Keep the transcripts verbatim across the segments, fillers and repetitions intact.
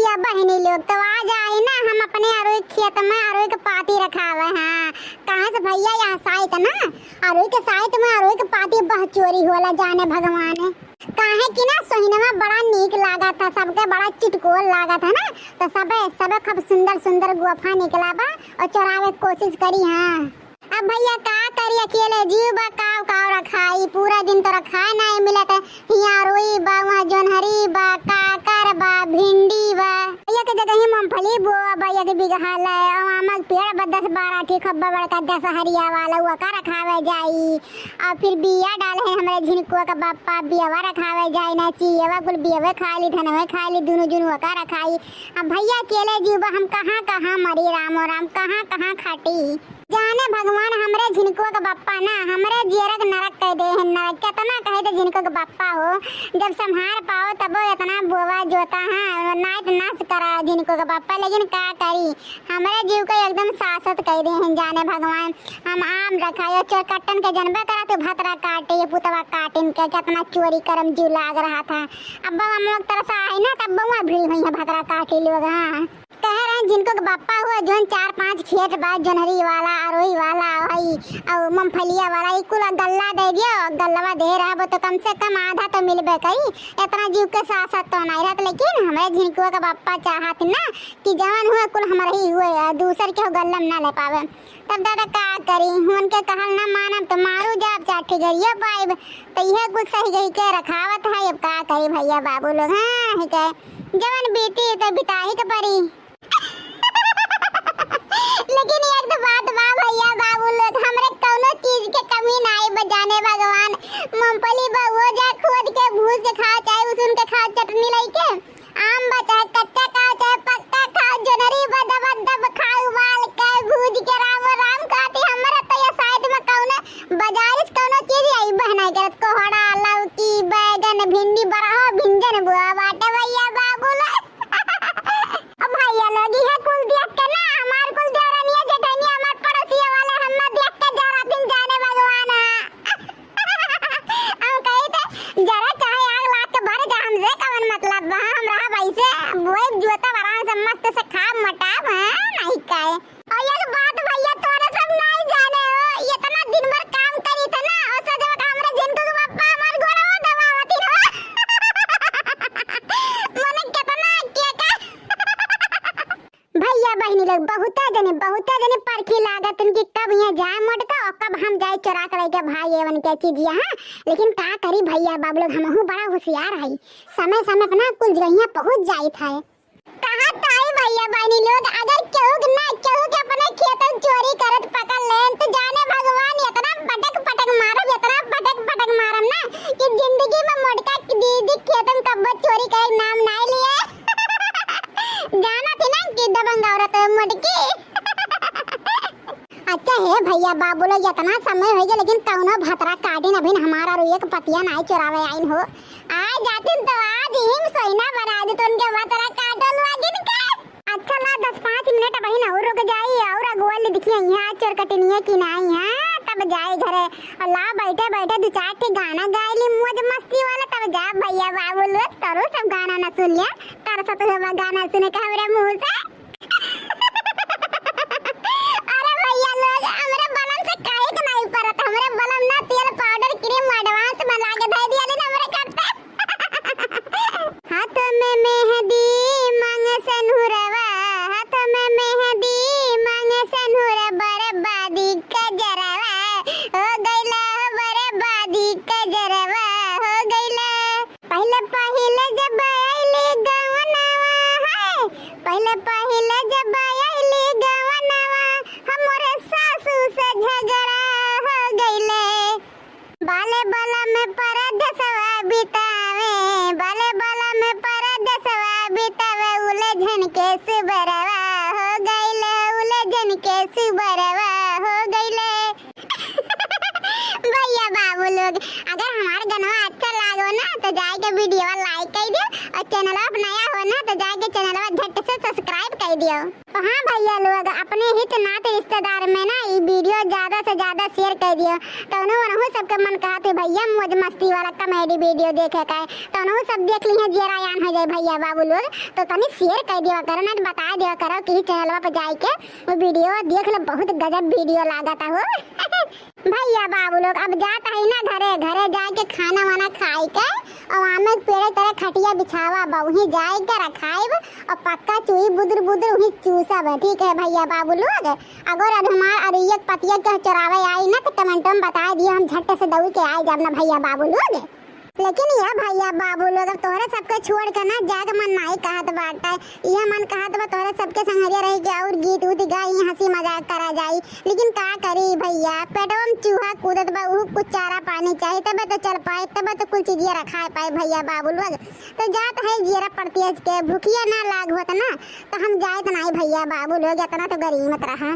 तब बहिनी लोग, तो आज आई ना हम अपने अरुई खेत में अरुई के पाती रखावे हैं। कहाँ से भैया, यहाँ साइत ना, अरुई के साइत में अरुई के पाती बहुत चोरी होला, जाने भगवान। काहे कि ना सोहिनवा बड़ा नीक लागत है, सबके बड़ा चिटकोल लागत है ना, तो सबे, सबे खूब सुंदर सुंदर गोफा निकला बा और चोरावे के कोशिश करी हैं। अब भैया का करी, अकेले जीव बा, काव काव रखाई, पूरा दिन तो रखाए नाई मिलत है। हियाँ अरुई बा, वहाँ जोन्हरी बा, काकर बा, भिंडी बा। भैया के जगह ही मूंगफली बोआ बा एक बीघा ले, और आम के पेड़ बा दस बारह ठे, खूब बड़का दशहरिया वाला, वो का रखावे जाई। और फिर बिया डाले हैं हमरे झिनकुआ के बप्पा, बियवा रखावे जाई ना, चियवा कुल बियवे खा ली, धनवे खा ली, दुनू जुनू का रखाई। अब भैया अकेले जीव बा, हम कहाँ कहाँ मरी रामो राम, कहाँ कहाँ खाटी। जाने भगवान, हमरे झिनकुआ के बप्पा ना, हमरे जियरा के नरक कह दे हैं, नरक। कितना कहे तो झिनकुआ के बप्पा हो, जब संभार पाओ तबो इतना बोवा जोता है, नाइत नाश करा झिनकुआ के बप्पा, लेकिन का करी, हमरे जीव के एकदम सासत कह दे हैं, जाने भगवान। हम आम रखायो, चोरकट्टन के जनबे करा तू, भतरा काटे, ये पुतवा काटिन के, कितना चोरी करम जीव लाग रहा था। अब बाबा मोक तरसा आई ना, तब बउआ भिड़ी हुई है भतरा काटी लोग, हाँ। कह रहे हैं, झिनकुआ के बप्पा हुआ, जोन चार पांच खेत बा, जोन्हरी वाला, अरुई वाला, हई, और मूंगफलिया वाला, ई कुल गल्ला दे दियो, गल्लवा दे रहा बो, तो कम से कम आधा तो मिलबे करी। इतना जीव के सासत तो नहीं रहत, लेकिन हमरे झिनकुआ के बप्पा चाहत ना कि जवन हुए कुल हमरे ही हुए, आ दूसर के हो गल्लम ना ले पावे। तब दादा का करी, उनके कहल ना मानब तो मारू जाब, चाहे ठिगरिया पाइब। तो यह कुछ सही गई के रखावत है, अब का करी भैया बाबू लोग, हाँ, ही कहे, जवन बीती तो बिताही के परी। लेकिन एक तो बात बा भैया बाबू लोग, हमरे कौनो चीज के कमी नाई बा जाने भगवान। मूंगफली बा, वो जा खोद के भूज के खाओ, चाहे उसून के खाओ चटनी लइके। आम बा, चाहे कच्चा खाओ, चाहे पक्का खाओ, जोनरी बा, दबा दब खाओ, उबाल के, भूज के, रामो राम खाती। हमरे तो ये साइड में कौनो बाजार से कौनो चीज आई बहनाई करत, कोहड़ा, लौकी, बैगन, भिंडी, बरहो, भिंजन बुआ बाटे भैया बाबू लोग। अब भैया लोग, इहे कुल देख के ना हमार कुल देवरनिया, जेठनिया, हमार पड़ोसिया वाले हम्मा देख के जरा दिन जाने भगवान। हम कही थे, जरा चाहे आग लाग के भर जा, हमसे कवन मतलब बा, हम रहा भाई से, वही जुआ तब आराम से मस्त से खाब मोटाब, हाँ, नहीं काहे। और एक बात भैया, तोरे सब नहीं जाने हो, इतना दिन भर काम करी थे ना, और सजवा का हमरे झिनकू के पापा हमार गोड़वा दबावती हो। मने कितना के का। भैया बहिनी लोग, बहुते जने, बहुते जने परखी लागत उनकी, कब यहाँ जाए मोटका और कब हम जाए चोरा के लेके भाई एवन के चीजिया, हाँ। लेकिन का करी भैया बाबू लोग, हमहू बड़ा होशियार है, समय समय पे ना कुल जगहिया पहुँच जाइत है। कहा ताई भैया बहिनी लोग, अगर केहू के ना, केहू के अपने खेतन चोरी करत पकड़ लेन, तो जाने भगवान इतना पटक पटक मारब, इतना पटक पटक मारब ना कि जिंदगी में मोटका की दीदी खेतन कब्बो चोरी करे के नाम नाय लिए। जाना थी ना कि दबंग औरत है मोटकी। अच्छा हे भैया बाबू लोग, इतना समय हो गया, लेकिन कौनो भतरा काटिन अभिन हमारा रुए के पतिया नाय चोरावे आइन हो। आ जातिन तो आज ही सोइना बना दी, तो उनके भतरा काटल लागिन के। अच्छा ला, दस पाँच मिनट बहिन और रुक जाई, और अगुआ ले देखिए यहाँ चोर कटनिया की नाई है, तब जाए घरे। और ला बैठे बैठे दो चार ठे गाना गाए ली मौज मस्ती वाला, तब जा भैया बाबू लोग तरो सब गाना ना सुन लिया, तरसत हुआ गाना सुने का हमरे मुंह से। अरे भैया लोग, हमरे बलम से काहे के नहीं परत? हमरे बलम ना तेल पाउडर क्रीम एडवांस में लाके धै दिया लेकिन हमरे करते। हाथ में मेहंदी मांगे सनुरवा, हाथ में मेहंदी मांगे सनुर, बर्बादी कजरवा हो गइला, बर्बादी कजरवा हो गइला। पहिले पहिले जब आइली गवनवा है, पहिले पहिले जब आइली गवनवा, हमरे सासू से झगड़ा हो गइले। बाले बलम परदेसवा बितावे, बाले बलम परदेसवा बितावे, उलझन के सुबरवा हो गइले, उलझन के सुबरवा हो गइले। भैया बाबू लोग, अगर हमार गनवा अच्छा लागो ना, तो जाके वीडियो लाइक कर दो, और चैनल पर नया हो ना, तो जाके चैनल झट से सब्सक्राइब कर दियो। तो हाँ भइया लोग, अपने हित नात रिश्तेदार में ना ई video ज्यादा से ज्यादा share कर दियो। तउनो उनहु सबके मन कहत है भइया मौज मस्ती वाला comedy video देखे का, तउनो सब देख लिहे, जियरा यान हो जाए भइया बाबू लोग। तो तनी share कर दियो करो ना, बता दियो करो कि channelवा पे जाए के वो video देख लो, बहुत गजब video लागत हो। भइया बाबू लोग, अब जात है ना घरे, घरे जाके खाना वाना खाए के और आमे के पेड़े तरे खटिया बिछावा बा, वहीं जाए के रखाइब और पक्का चुई बुदुर बुदुर वहीं चूसब, ठीक है भइया बाबू लोग। अगर अब हमार अरुइया के पतिया के चोरावे आई ना तो comment में बता दियो, हम झट से दौड़ के आए जाब ना भइया बाबू लोग। लेकिन ये भइया बाबू लोग, अब तोहरे सबके छोड़ के ना जाए के मन नाई कहत बाटे। ये मन कहत बा तोहरे सबके संगरिया रह के और गीत उत गाई, हंसी मजाक करा जाई। लेकिन का करी भइया, पेटवा में चूहा कूदत बा, उहु कुछ चारा पानी चाही, तबे तो चल पाए, तबे तो कुल चीजिया रखाए पाए भइया बाबू लोग। तो जात है जियरा परदेस के, भूखिया ना लाग होत ना, तो हम जाइत नाई भइया बाबू लोग, इतना तो गरीब मत रहा।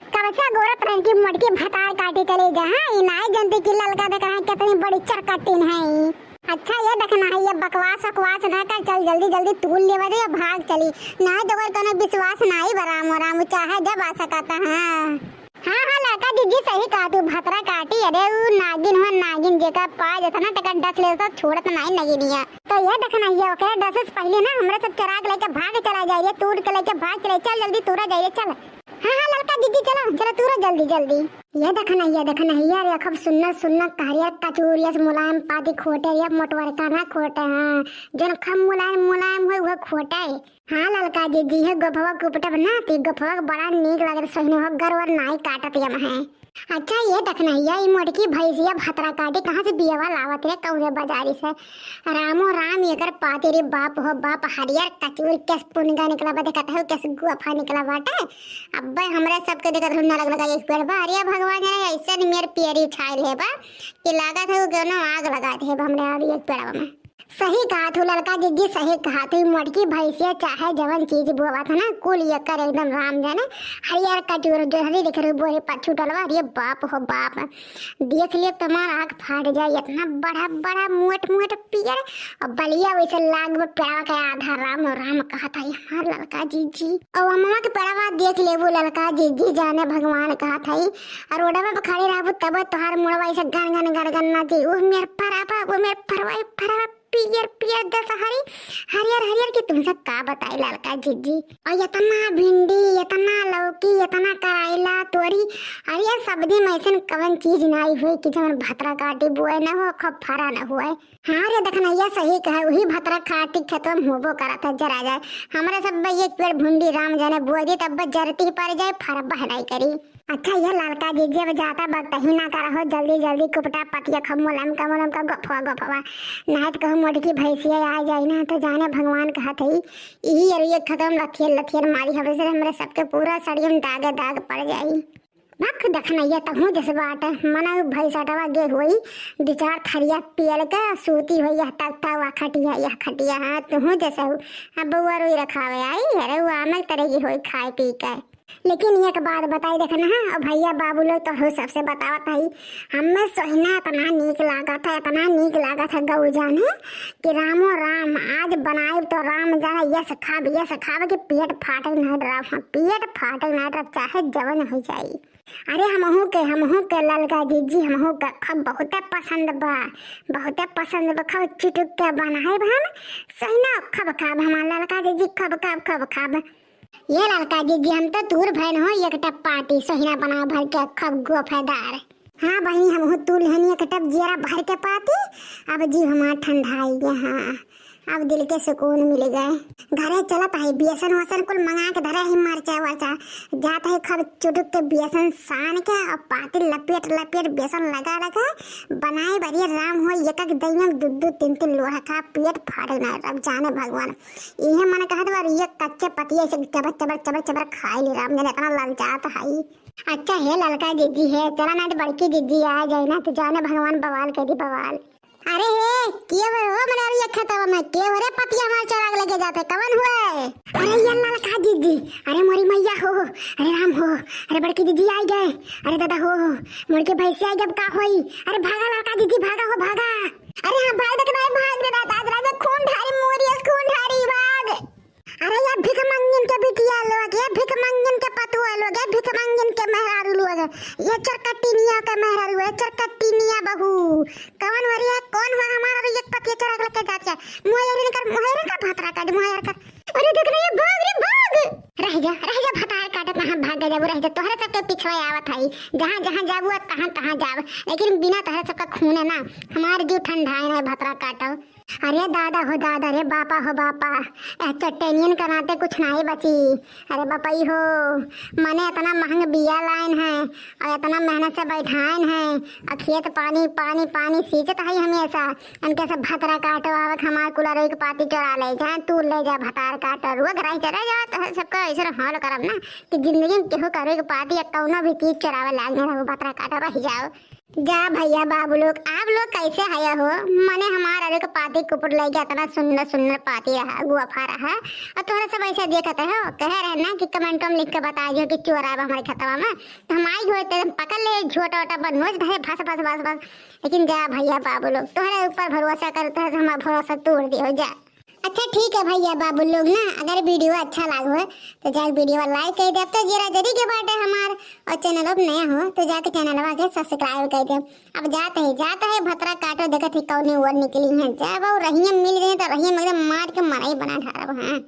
कब से गोरत रहन की मोटकी भतार काटी चले जा, हाँ, ई नाई जनती कि ललका देख रहा है कितनी बड़ी चरकटिन है ई। अच्छा ये देखना है, ये बकवास वकवास ना कर, चल जल्दी जल्दी तूल लेवा दे, भाग चली। नाई तो कोई तने विश्वास नाई बा रामो राम, चाहे जब आ सकता है। हाँ, हाँ, ललका जिज्जी सही कहा तू, भतरा काटी, अरे ऊ नागिन हो नागिन, जेका पा जतना टका डस ले तो छोड़त नाई नगिनिया। तो ये देखना है, ओकरे डसे से पहले ना हमरा सब चराग लेके भाग चला जाए रे, तूर के लेके भाग चले, चल जल्दी तूरा जाए रे, चल। हाँ, हाँ, ललका जिज्जी, चलो, चलो, तूरा जल्दी, जल्दी। ये देखना, ये देखना, ये रे, खूब सुन्नर, सुन्नर, हरियर कचूर, यस मुलायम पाती खोटे, ये मोटवरका ना खोटे, हाँ, जौन खूब मुलायम, मुलायम होए, वह खोटे। हाँ, ललका जिज्जी, ये गोफवा के उपटब ना, ती गोफवा के बड़ा नीक लागत, सहिनो हो, गरवर नाई काटत यम है। अच्छा, ये देखना, ये ई मोटकी भैंसिया भतरा काटी, कहाँ से बियवा लावत रे, कौने बाजारी से? रामो राम, एकर पाती रे बाप हो बाप, हरियर कचूर, केस पुनगा निकला बा, देखत हो, केस गुफा निकला बाटे। अब्बे हमरे सबके देखत रहू नरक लगा एक पेड़ बा। अरे भगवान, जरा ऐसन मेर पियरी उठाए ले बा कि लागत है वो कोनो आग लगा दे बा हमरे और एक पेड़वा में। सही कहा तू ललका जिज्जी, सही कहा तू। मोटकी भैंसिया चाहे जवन चीज बोवा था ना, कुल एकर एकदम राम जाने। हरियर कचूर जो हरी देख रहू बोरे पर छूटल बा। अरे बाप हो बाप, देख लिए तो हमार आँख फाट जाए, इतना बड़ा बड़ा मोट मोट पियर और बलिया वैसे लाग बा पेड़वा के आधा राम और राम कहत है हमार ललका जिज्जी। और अमवा के पेड़वा देख लेबू ललका जिज्जी, जाने भगवान कहत है। और रोडवा पे खड़े रहबू तब तोहार मुड़वा ऐसे गन गन गन गन नाची, ओ मेर परवा, ओ मेर परवा, परवा पियर पियर दशहरी, हरियर हरियर की तुमसे का बताई ललका जिज्जी। और इतना भिंडी, इतना लौकी, इतना करैला, तोरी, अरे ये सब्जी में ऐसन कवन चीज नाई हुई कि जवन भतरा काटी बुए न हो, खूब फरा न हुए। हाँ रे, देखना, ये सही कहे, वही भतरा काटी खेतवा में होबो करत है, जरा जाए। हमरे सब बा एक पेड़ भिंडी राम जाने बोए दी, तब बा जरती पड़ जाए, फरबा नाई करी। अच्छा, ये ललका जिज्जी, अब ज्यादा बकतही ना करा हो, जल्दी जल्दी कुपटा पतिया खा, मुलायम का मुलायम का गफवा गफवा। नाय तो कहूँ मोटकी भैंसिया आ जाई ना, तो जाने भगवान कहत है, यही अरुए खतम लथियर लथियर मारी, हमरे से हमरे सबके पूरा सड़ियम दागे दाग पड़ जाई। भक देखना, ये तहूँ जैसे बात है, मना भैंसटवा गे हुई, दो चार थरिया पियल के सूती हुई, यह तख्ता हुआ खटिया, यह खटिया, हाँ, तहूँ जैसे हो। अब बउआ रोई रखावे आई, अरे वो आमक तरह की हुई खाए पी के। लेकिन एक बात बताई देखना, हाँ, और भैया बाबू लोग तो हो सबसे बतावत है, हमें सोहिना इतना नीक लागत है, इतना नीक लागत है गौ जाने कि रामो राम, आज बनाए तो राम जाने, यस खाब, यस खाब कि पेट फाटे नहीं डराब, हाँ, पेट फाटे नहीं डराब, चाहे जवन हो जाई। अरे हमहू के, हमहू के ललका जिज्जी, हमहू के खब बहुते पसंद बा, बहुते पसंद बा, खब चुटुक के बनाए बा हम, सोहिना खब खाब हमार ललका जिज्जी, खब खाब, खब खाब। ये ललका जिज्जी, हम तो तूर भैन हो, एक टप पाती, सोहिना बना भर के, खूब गोफेदार। हाँ बहिनी, हमहू तूर लेहनी एक टप जियरा भर के पाती, अब जीव हमार ठंडाई गया। हाँ, अब दिल के सुकून मिल गए। घरे चलत है, बेसन वसन कुल मंगा के धरे है, मरचा वरचा। जात है, खूब चुटुक के बेसन सान के, अब पाती लपेट लपेट बेसन लगा लगा बनाए बरिए राम हो, एक एक दई में दू दू तीन तीन लोढ़ा खा, पेट फाटे ना, अब जाने भगवान। इहे मन कहत बा, ये कच्चे पतिया से चबर, चबर, चबर, चबर खाई ले राम जाने, इतना ललचात हई। अच्छा हे ललका जिज्जी हे, चला ना तो बड़की जिज्जी आ जाए ना, तो जाने भगवान बवाल कर दी बवाल। अरे हे, के हो, हो, मने अरे ये खेतवा में, के हो रे पतिया हमार चोरा के लेके जाते, कवन हुए? अरे ये ललका जिज्जी, अरे मोरी मैया हो, अरे राम हो, अरे बड़की जिज्जी आ गए, अरे दादा हो, मोर के भैंसी आ गए, अब का होई? अरे भागा ललका जिज्जी, भागा हो, भागा। अरे हाँ, भाग देख रहा है, भाग रे, रात आज रात में खून ढारी, मोरी अस खून ढारी, भाग। अरे या भिख मंगे अरे देख रे, ये भाग रे, भाग। रह जा, रह जा, भतार काटो, कहाँ भाग जाबू, रह जा, तोहरे सबके पिछवा आवत हई, जहाँ जहाँ जाबू, तहाँ तहाँ जाब, लेकिन बिना तोहरे सबका खूने ना हमार जीव ठंडाए ना, भतरा काटो। अरे दादा हो दादा, रे बापा हो बापा, ए चट्टेनियन का नाते कुछ नाई बची। अरे बापई हो, मने इतना महंग बिया लाइन है और इतना मेहनत से बैठाइन है और खेत पानी, पानी, पानी सींचत है हमेशा। इनके सब भतरा काटो, आवक हमार कुल अरुई के पाती चोरा ले जाए, तू ले जा भतार काटो, रुआ घर ही चले जाओ, तो सबका ऐसे हाल करब ना कि जिंदगी में केहू के अरुई के पाती या कौनो भी चीज चोरावे लाग नहीं रहो, भतरा काटो रह जाओ। जा भैया बाबू लोग, आप लोग कैसे हया हो? मने हमार अरुई के पाती कुपुर ले गया, इतना सुंदर सुंदर पाती रहा, गुआफा रहा, और तोहरा सब ऐसे देखत हो, कहे रहे ना कि कमेंटों में लिख के बता दियो कि चोराब हमारे खेतवा में, तो हम आई होते, हम पकड़ ले झोटा वोटा बनोज धरे भस भस भस भस। लेकिन जा भैया बाबू लोग, तोहरे ऊपर भरोसा कर, तोहरे से हमार भरोसा तोड़ दियो, जा। अच्छा ठीक है भैया बाबू लोग ना, अगर वीडियो अच्छा लागो है तो जाके वीडियो लाइक कर दे। अब तो जीरा जरी के बाटे हमार, और चैनल अब नया हो तो जाके चैनलवा के सब्सक्राइब कर दे। अब जाते हैं, जाता है भतरा काटो, देखत है कौने ओर निकली है। जा बाबू, रहिया मिल गए तो रहिया में एकदम मार के मड़ई बना ढारब। हाँ।